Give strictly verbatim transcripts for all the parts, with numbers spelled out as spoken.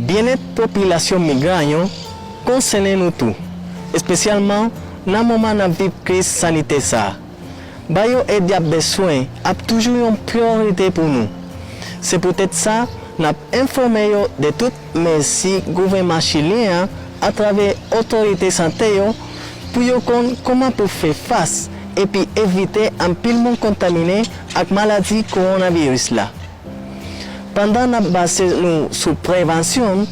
Byennèt popilasyon migran yo konsène nou tou, espesyalman nan moman n ap viv kriz sanitè sa a. Ba yo èd y ap bezwen ap toujou yon priyorite pou nou. Se poutèt sa, n ap enfòme yo de tout mezi gouvènman chilyen an atravè otorite sante yo pou yo konn kòman pou fè fas epi evite anpil moun kontamine ak maladi kowonaviris la. Pandan n ap baze nou sou prevansyon,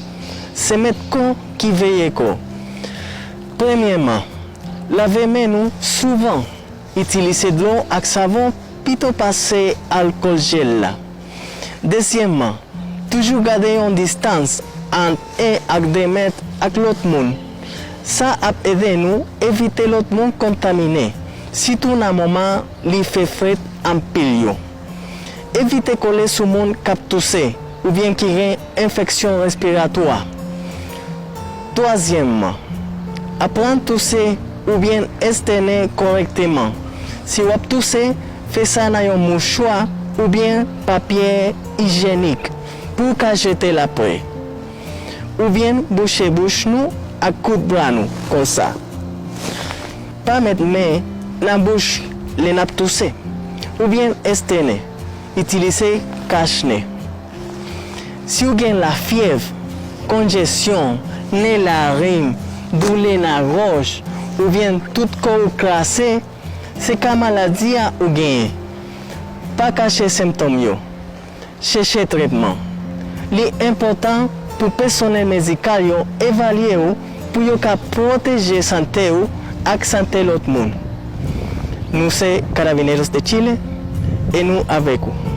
se mèt kò ki veye kò. Premyèman, lave men nou souvan. Itilize dlo ak savon pito pase alkòl jèl la. Dezyèmman, toujou gade yon distans ant en ak de mèt ak lòt moun. Sa ap ede nou evite lòt moun kontamine, sitou nan moman li fè frèt anpil yo. Evite kole sou moun k ap touse oubyen ki gen enfeksyon respiratwa. Twazyèmman, aprann touse oubyen estène kòrèkteman. Si w ap touse, fè sa nan yon mouchwa oubyen papye ijyenik pou w ka jete l apre. Oubyen bouche bouch nou ak kout bra nou konsa. Pa met men nan bouch lè n ap touse oubyen estène. Itilize kach nen. Si w gen lafyèv, konjesyon, nen larim, doulè nan gòj, oubyen tout kò w kraze, se ka maladi a ou genyen. Pa kache sentòm yo. Chèche tretman. Li enpòtan pou pèsonèl medikal yo evalye w pou yo ka pwoteje sante w ak sante lòt moun. Nou se Carabineros de Chile e nou avèk ou.